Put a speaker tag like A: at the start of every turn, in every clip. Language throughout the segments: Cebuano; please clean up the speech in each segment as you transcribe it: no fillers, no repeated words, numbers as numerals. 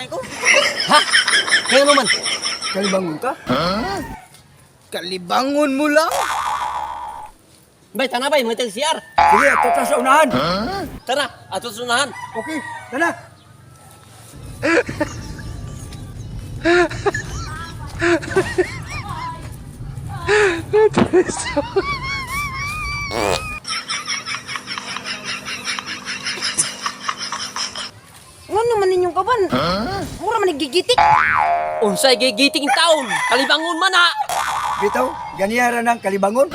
A: na ko.
B: Ha? Kaya naman.
C: Kalibangon ka?
A: Kalibangon mo lang.
B: Bay, tana bay, may CR.
C: Sige, ato ta sa unahan.
B: Tara, ato sa unahan.
C: Okay, tara.
D: Ngano man ninyong kaban? Mura man gigitik.
B: Unsay gigiting taon, kalibangon man ha.
C: Bitaw, ganiyara ng kalibangon.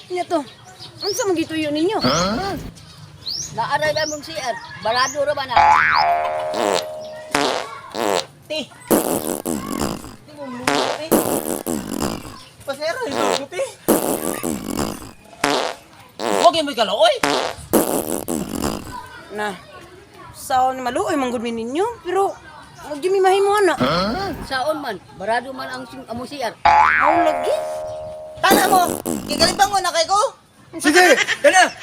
D: Nya to. Unsa man gituyo ninyo?
E: Naaray ba mong CR? Barado ra ba na?
A: Te. Di mo mluto, te. Pasero, ito te.
B: Huwag yung may kalooy.
D: Na. Saon maluoy man gud mi ninyo, pero wag gyud mi mahimo ana.
E: Saon man, barado man ang among CR.
D: Aw lagi.
A: Tana mo, kikalibangon na kay ko.
C: Sige, tara.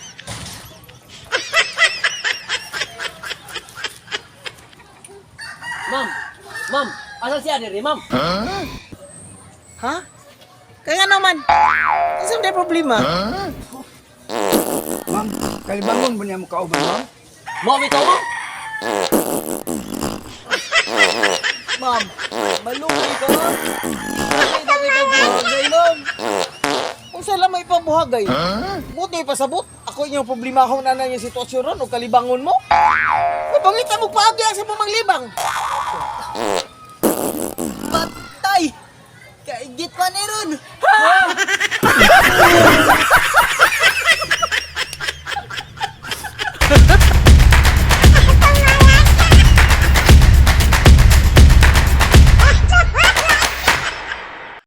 B: Ma'am, ma'am, asa siya diri, ma'am?
A: Ha? Kaya naman. Unsa man problema?
C: Ma'am, kalibangon ba niya mo kauban, ma'am?
B: Mao bitaw, ma'am.
A: Ma'am, maluoy ka. Ay, dagay pabuhagay, ma'am. Unsa lang may pabuhagay? Buti pasabot. Ako inyong problema ako na na yung sitwasyon ron o kalibangon mo. Mapangita mo paagi sa pumanglibang. Patay! Kaigit pa ni ron! Ha?